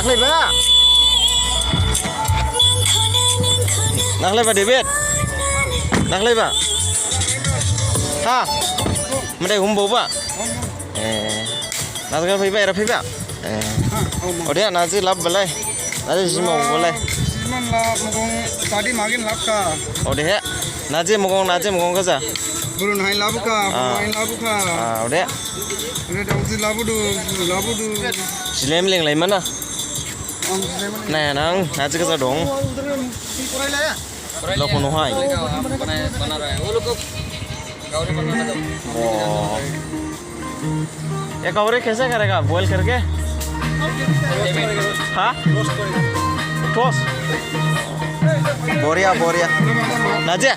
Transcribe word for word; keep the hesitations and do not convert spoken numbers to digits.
Nakhlaiba? Nakhlaiba, David? Nakhlaiba? Ha? Madai humbaoba? Eh. Najga phaiba, era phaiba? Eh. Ode, naji lab balai. Naji jima balai. Jima lab, mugong, tadi magin lab ka. Ode he. Naji mugong, naji mugong khaja. Burun hai lab ka, burun hai lab ka. Ah, ode. Ode dong ji labu du, labu du. Jilem leng lai mana? Ang jilem leng. Naya nang, naji khaja dong. Lo kono hai. ये कवरे कैसे करेगा, बॉयल करके? हाँ? टोस्ट। बढ़िया, बढ़िया। नाजे?